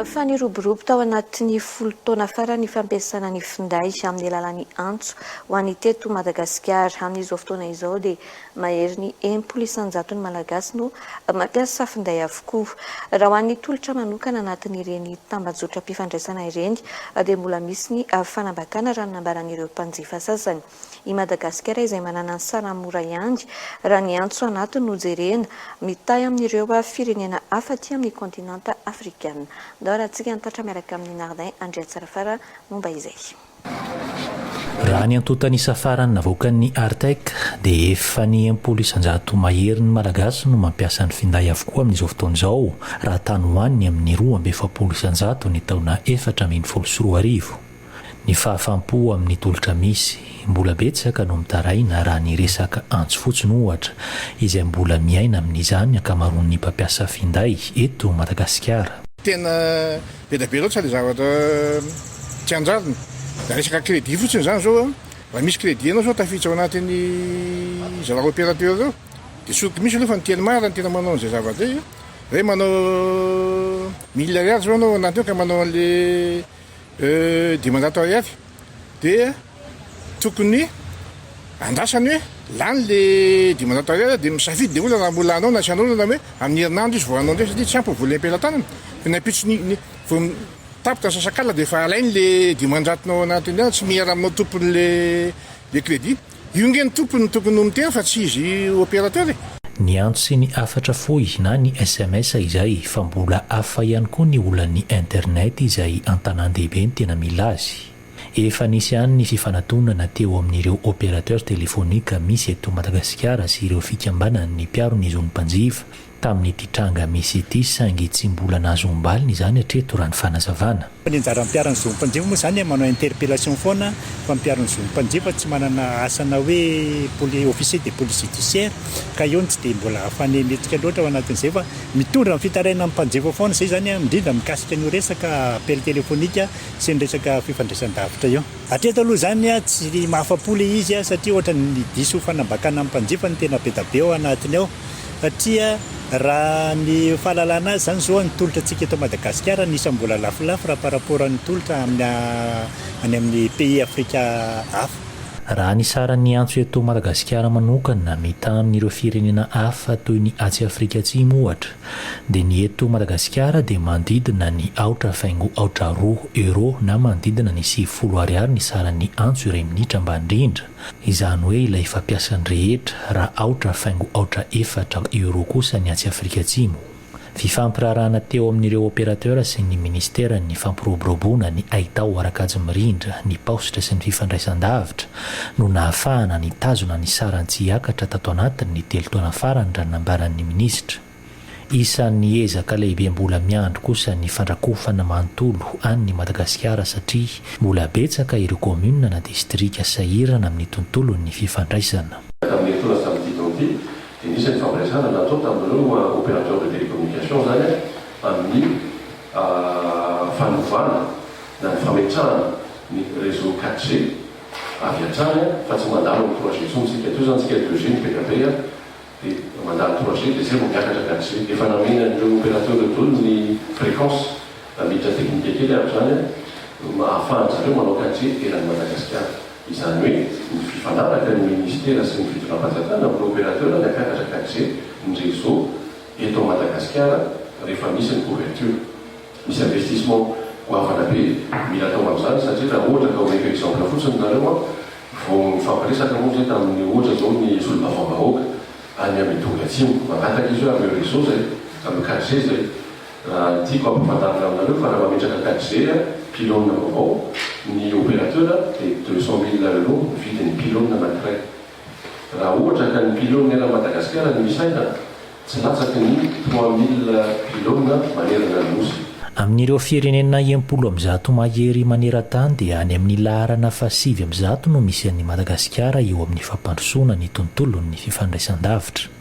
Fa niroborobo tao anatin'ny 10 taona farany ny fampiasana ny finday amin'ny alalan'ny antso ho an'ny teto Madagasikara. Amin'izao fotoana izao dia maherin'ny 60% ny Malagasy no mampiasa finday avokoa. Raha ho an'ny tolotra manokana anatin'ireny tambajotram-pifandraisana ireny dia mbola misy ny fanambakana raha ny nambaran'ireo mpanjifa sasany. I Madagasikara izay manana ny sarany mora ihany raha ny antso anatiny no jerena, mitahy amin'ireo firenena hafa aty amin'ny kontinanta afrikana. Ndao arahantsika ny tatra miaraka amin'i Nardin Andriatsarafara momba izay. Raha ny antontan'isa farany navoakan'ny Artec dia efa ny 60% mahery ny Malagasy no mampiasa ny finday avokoa amin'izao fotoana izao raha tany ho any amin'ny 42% ny taona 2014. Ny fahafaham-po amin'ny tolotra misy, mbola betsaka no mitaraina raha ny resaka antso fotsiny ohatra, izay mbola miaina amin'izany ny ankamaroan'ny mpampiasa finday eto Madagasikara. Tena be dia be loatra ilay zavatra tsy an-drariny. Raha resaka crédit fotsiny izany izao an, raha misy crédit ianao izao tafiditra ao anatin'ny zalahy opérateur ireo dia tsoriko mihitsy aloha fa ny Telma raha ny tena manao an'izay zavatra izay, hoe manao mille ariary izao ianao ao anaty ao ka manao an'ilay 500 ariary dia tokony andrasany hoe lany le 500 ariary dia misafidy le olona raha mbola hanao na tsy hanao na hoe amin'ny herinandro izy vao hanao indray satria tsy ampy ny vola am-pelatanana fa ny ampitso ny vao tapitra ny sasak'alina dia efa alainy le dimanjatonao anatiny any tsy miera aminao tompon'le le crédit. Io nge ny tompony no tokony ho miteny fa tsy izy opérateur e! Ny antso sy ny hafatra fohy na ny sms izay fa mbola hafa ihany koa ny olan'ny internet izay an-tanàn-dehibe no tena mila azy. Efa nisy ihany ny fifanatonana teo amin'ireo opérateurs téléphoniques misy eto Madagasikara sy ireo fikambanan'ny mpiaro ny zon'ny mpanjifa tamin'ity tranga misy ity saingy tsy mbola nahazoam-baliny izany hatreto raha ny fanazavana. Ny anjaran'ny mpiaro ny zon'ny mpanjifa moa izany manao interpellation foana fa ny mpiaro ny zon'ny mpanjifa tsy manana asana hoe poli officier de police judiciaire ka eo no tsy dia mbola ahafahana mihetsika loatra ao anatin'izay fa mitondra ny fitarainan'ny mpanjifa foana izay izany indrindra mikasika an'io resaka appel téléphonique sy ny resaka fifandraisan-davitra io. Hatreto aloha izany tsy mahafa-po ilay izy satria ohatran'ny diso fanambakana ny mpanjifa no tena be da be ao anatiny ao satria raha ny fahalalana azy izany izao ny tolotra antsika eto Madagasikara anisan'ny mbola lafolafo raha par rapport ny tolotra amin'ny any amin'ny pays Afrika hafa. Raha ny saran'ny antso eto Madagasikara manokana mitaha amin'ireo firenena hafa toy ny atsy Afrika Atsimo ohatra dia ny eto Madagasikara dia manodidina ny aotra faingo aotra roa Euro na manodidina ny 90 ariary ny saran'ny antso iray minitra ambany indrindra, izany hoe ilay fampiasan'ny rehetra, raha aotra faingo aotra efatra Euro kosa ny atsy Afrika Atsimo. Fifampiraharahana teo amin'ireo opérateur sy ny minisiteran'ny fampiroboroboana ny haitao ara-kajy mirindra, ny paositra sy ny fifandraisan-davitra no nahafahana nitazona ny sarany tsy hiakatra tato anatin'ny telo taona farany raha ny nambaran'ny minisitra. Isan'ny ezaka lehibe mbola miandry kosa ny fandrakofana manontolo an'i Madagasikara satria mbola betsaka ireo kaominina na distrika sahirana amin'ny tontolon'ny fifandraisana. Tamin'ny herintaona sy tamin'ity taona ity dia nisy ny fampiresahana natao tamin'ireo opérateurs de télécommunication izany amin'ny fanovana na ny fametrahana ny réseau 4G avy hatrany fa tsy mandalo amin'ny 3G intsony isika. Teo izany isika 2G no be dia be dia mandalo 3G dia zay vao miakatra 4G. Efa namena an'ireo opérateur ireo daholo ny fréquence raha miditra teknika kely ary izany ahafahan-dry zareo manao 4G eran'i Madagasikara. Izany hoe ny fifanaraka ny ministera sy ny fitondram-panjakana amin'ireo opérateur ny hampiakatra 4G ny réseau eto Madagasikara rehefa misy ny couverture. Misy investissement goavana be mila atao amin'izany satria raha ohatra ka omeko exemple fotsiny nareo an, vao nifampiresaka moa zay tamin'ny ohatra zao ny solombavambahoaka any amin'ny Midongy Atsimo, mangataka izy hoe ameo réseau zay, ameo 4G zay. Raha ny tiako hampafantarina aminareo fa raha mametraka 4G pylône vaovao ny opérateur dia 200 mille euros ny vidin'ny pylône anankiray. Raha ohatra ka ny pylône eran'i Madagasikara no isaina, tsy latsaky ny 3000 pylône manerana ny Nosy. Amin'ireo firenena 160 mahery maneran-tany dia any amin'ny laharana faha-109 no misy an'i Madagasikara eo amin'ny fampandrosoana ny tontolon'ny fifandraisan-davitra.